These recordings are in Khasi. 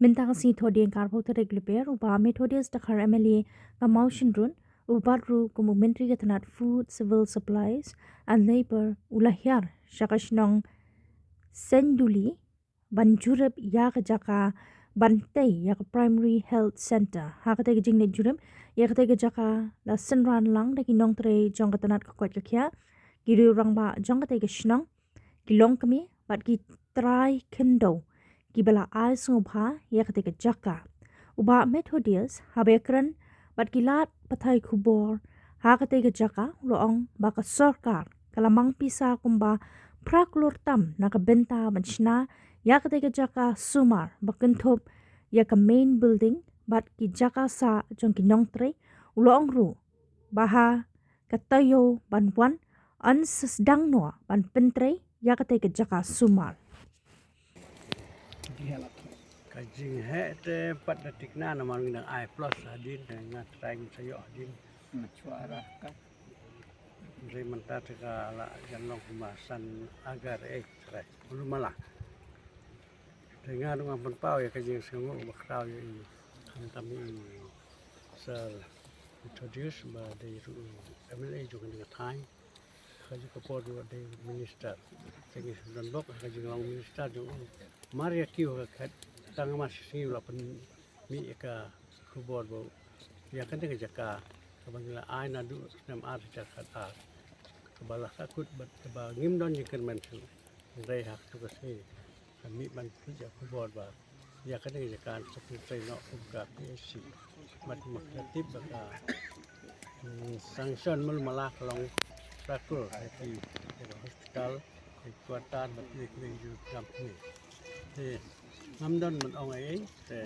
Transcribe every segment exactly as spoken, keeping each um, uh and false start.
Mynta ka sngi Thohdieng ka arphew tarik Lber, u Bah Methodius Dkhar M L A ka Mawshynrut, u bat ruh kum u Myntri ka tnat Food, Civil Supplies and Labour, u la hiar sha ka shnong Senduli ban jurip ïa ka jaka ban tei ïa ka Primary Health Centre. Ha katei ka jingleit jurip ïa katei ka jaka la synran lang da ki nongtrei jong ka tnat ka koit ka khiah, ki riew rangbah jong katei ka shnong, ki longkmie bad ki trai khyndew kiba la ai sngewbha ïa katei ka jaka. U Bah Methodius haba ïakren bad ki lad pathai khubor ha katei ka jaka u la ong ba ka sorkar ka la mang pisa kumba phra klur tam na ka bynta ban shna ïa katei ka jaka sumar ba kynthup ïa ka main building bad ki jaka sah jong ki nongtrei. U la ong ruh ba ha ka taïew ban wan yn sa sdang noh ban pyntrei ïa katei ka jaka sumar. Ka jingheh te pat da thikna namar ngi dang ai plus hadien te nga trai ngi sa ïoh hadien. Nga chwa rah ka. Hynrei mynta te ka la jan long kumba san agar eh trai. Ulu mala. Te nga dang pynpaw ïa ka jingsngewnguh ba khraw ïa i khamtam i Sir Methodius ba dei ruh M L A jong ka thaiñ. Ka jong ka por ruh dei minister. Te ngi don bok ka jinglong minister jong u. Mar ïa kiew ka khat tang ma shi sngi u la pynmih ïa ka khubor ba ïa kane ka jaka kaba ngi la ai naduh snem ar hajar khat ar kaba la sahkut bad kaba ngim don jingkyrmen shuh. Hynrei ha katu ka sngi ka mih ban pynmih ïa ka khubor ba ïa kane ka jaka sa pyntrei noh kum ka P H C. Bad ma ka tip ba ka sanction mul mala ka long practical ïa ki hospital, ïa ki quarter bad ïa ki jingkyrmen. Te ngam don ban ong ei ei te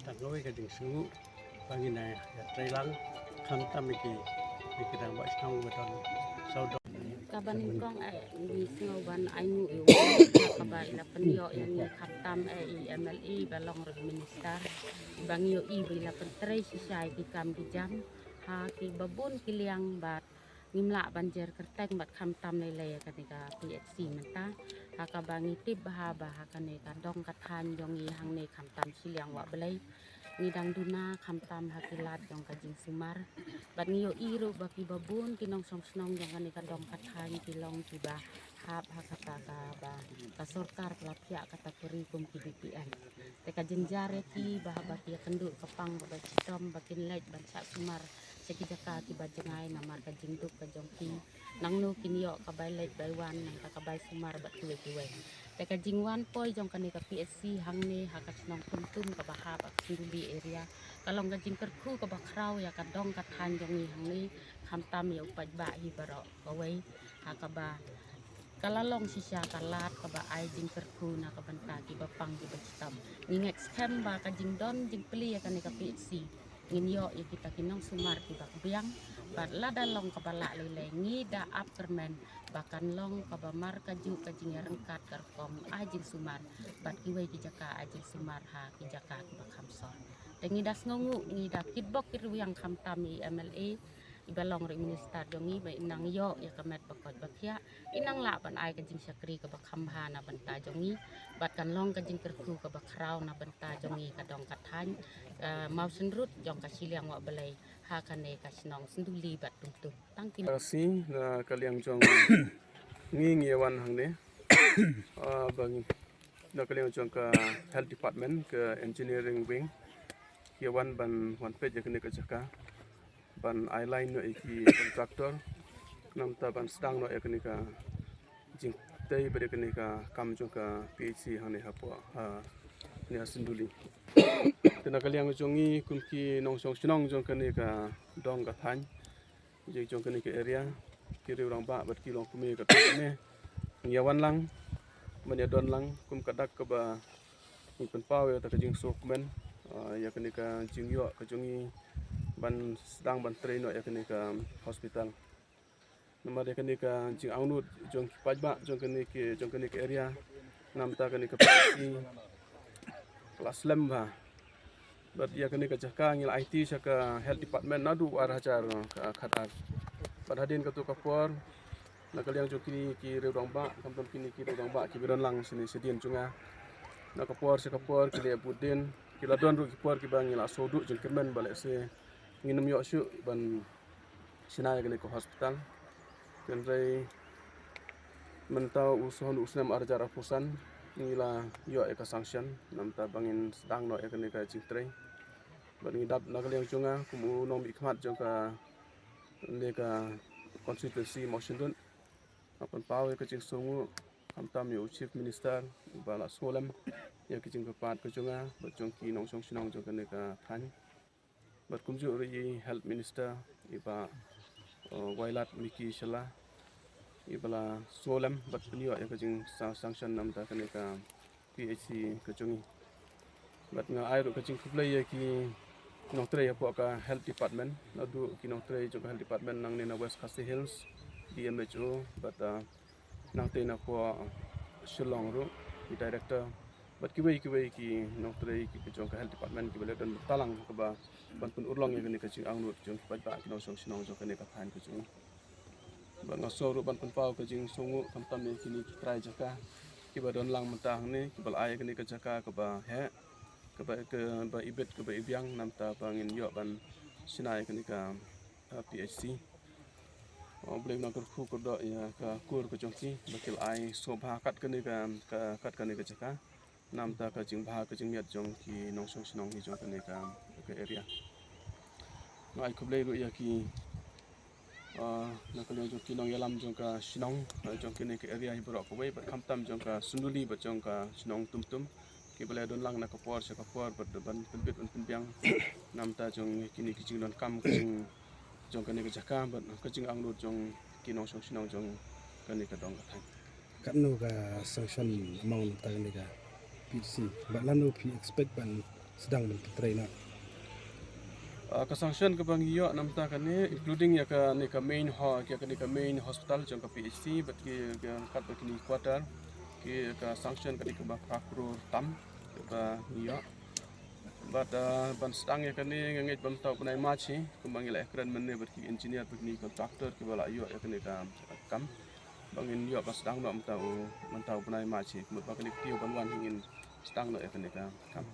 tang kawei ka jingsngewnguh ba ngi na ïatrei lang khamtam ïa ki ïa ki rangbah shnong ba don sawdong. Kaba nyngkong eh ngi sngew ban ainguh ïa u kaba i la pynïoh ïa ngi khamtam eh i M L A ba long ruh minister ba ngi ïohi ba i la pyntrei shisha ïa ki kam ki jam ha kiba bun ki liang bad ngim lah ban jer kyrteng bad khamtam lei lei ïa kane ka P H C mynta. Ha kaba ngi tip bha ba ha kane ka dong ka thaiñ jong ngi hangne khamtam shiliang Wah Blei ngi dang duna khamtam ha ki lad jong ka jingsumar. Bad ngi ïohi ruh ba kiba bun ki nongshong shnong jong kane ka dong ka thaiñ ki long kiba hap ha kata kaba ka sorkar ka la phiah kata ka ri kum ki B P L. Te ka jynjar ïa ki ba haba ki ïakynduh ka pang ba shitom ba kin leit ban shah sumar sha ki jaka kiba jngai namar ka jingduk ka jong ki. Nangno kin ïoh ka bai leit bai wan nangta ka bai sumar bad kiwei kiwei. Te ka jingwan poi jong kane ka P H C hangne ha ka shnong Kumtum kaba hap ha ka Senduli area ka long ka jingkyrkhu kaba khraw ïa ka dong ka thaiñ jong ngi hangne khamtam ïa u paidbah hi baroh kawei ha kaba ka la long shisha ka lad kaba ai jingkyrkhu na ka bynta kiba pang kiba shitom. Ngi ngeit skhem ba ka jingdon jingplie ïa kane ka P H C ngin ïoh ïa kita ki nongsumar kiba biang bad lada long kaba lah lei lei ngi da ap kyrmen ba kan long kaba mar kajuh ka jingïaryngkat ka rukom ai jingsumar bad kiwei ki jaka ai jingsumar ha ki jaka kiba kham sor. Te ngi da sngewnguh ngi da kitbok kitrwiang khamtam i M L A iba long ruh i minister jong ngi ba i nang ïoh ïa ka met ba koit ba khiah, i nang lah ban ai ka jingshakri kaba kham bha na bynta jong ngi bad kan long ka jingkyrkhu kaba khraw na bynta jong ngi ka dong ka thaiñ, eh, Mawshynrut jong ka shiliang Wah Blei ha kane ka shnong Senduli bad Kumtum. Tang ki. Ka sngi na ka liang jong ngi ngi ïa wan hangne, ah, ba ngi na ka liang jong ka health department ka engineering wing ïa wan ban wan peit ïa kane ka jaka ban ai line noh ïa ki contractor namta ban sdang noh ïa kane ka jingtei bad ïa kane ka kam jong ka P H C hangne hapoh hangne ha Senduli. Te na ka liang jong ngi kum ki nongshong shnong jong kane ka dong ka thaiñ jong kane ka area, ki riew rangbah bad ki longkmie ka dong kane ngi ïa wan lang ban ïa don lang kum ka dak kaba ngi pynpaw ïa kata ka jingsngewkmen ïa kane ka jingïoh ka jong ngi ban sdang ban trei noh ïa kane ka hospital. Namar ïa kane ka jingangnud jong ki paidbah jong kane ki jong kane ka area namta kane ka P H C ka la slem bha. Bad ïa kane ka jaka ngi la aiti sha ka health department naduh ar hajar khat ar. Bad hadien katu ka por na ka liang jong kine ki riew rangbah khamtam kine ki riew rangbah kiba don lang shane shadien jong nga, na ka por sha ka por ki la bud dien Ki la don ruh ki por kiba ngi la sngewthuh jingkyrmen ba lehse ngin ym ïoh shuh ban shna ïa kane ka hospital. Hynrei mynta u snem, u snem arhajar arphew san ngi la ïoh ïa ka sanction namar ba ngin sdang noh ïa kane ka jingtrei. Bad ngi dap na ka liang jong nga kum u nongmihkhmat jong kane ka constituency Mawshynrut, nga pynpaw ïa ka jingsngewnguh khamtam ïa u Chief Minister ba la sngewlem ïa ka jingkyrpad ka jong nga bad jong ki nongshong shnong jong kane ka thaiñ. Bad kumjuh ruh i Health Minister i Bah, uh, Wailadmiki Shylla, iba la sngewlem bad pynïoh ïa ka jingsanction namar kane ka P H C ka jong ngi. Bad nga ai ruh ka jingkhublei ïa ki nongtrei hapoh ka Health Department, naduh ki nongtrei jong ka Health Department nangne na West Khasi Hills, D M H O, bad, uh, nangtei napoh Shillong ruh, ki director bad kiwei kiwei ki nongtrei kiba jong ka Health Department kiba la don bynta lang kaba ban pynurlong ïa kane ka jingangnud jong ki paidbah ki nongshong shnong jong kane ka thaiñ ka jong ngi. Bad nga sngew ruh ban pynpaw ka jingsngewnguh khamtam ïa kine ki trai jaka kiba don lang mynta hangne kiba la ai ïa kane ka jaka kaba heh, kaba, kaba ibit, kaba ibiang namar ba ngin ïoh ban shna ïa kane ka, uh, P H C. U Blei un nang kyrkhu kyrdoh ïa ka kur ka jong ki ba ki la ai sngewbha kat kane ka, ka, kat kane ka jaka namar ka jingbha ka jingmiat jong ki nongshong shnong hi jong kane ka, ka area. Nga ai khublei ruh ïa ki, uh, na ka liang jong ki nongïalam jong ka shnong, uh, jong kane ka area hi baroh kawei bad khamtam jong ka Sunduli bad jong ka shnong Tumtum kiba la don lang na ka por sha ka por bad ban pynbit ban pynbiang namar jong kine ki jingdonkam ka jing jong kane ka jaka bad ka jingangnud jong ki nongshong shnong jong kane ka dong ka thaiñ. Katno ka sanction amount ta kane ka P H C bad lano phi expect ban sdang ban pyntrei noh? Ah, ka sanction kaba ngi ïoh namar kane including ïa kane ka main ho-, ïa kane ka main hospital jong ka P H C bad ki, ki kat bad kine quarter ki ka sanction kane kaba phra klur tam kaba ngi ïoh. Bad, ah, ban sdang ïa kane nga ngeit ba mynta u bnai March hi, kumba ngi la ïakren mynne bad ki engineer bad ki contractor kiba la ïoh ïa kane ka kam. Ba ngin ïoh ban sdang noh mynta u, mynta u bnai March hi, kumba kane ka taïew ban wan hi ngin sdang noh ïa kane ka kam.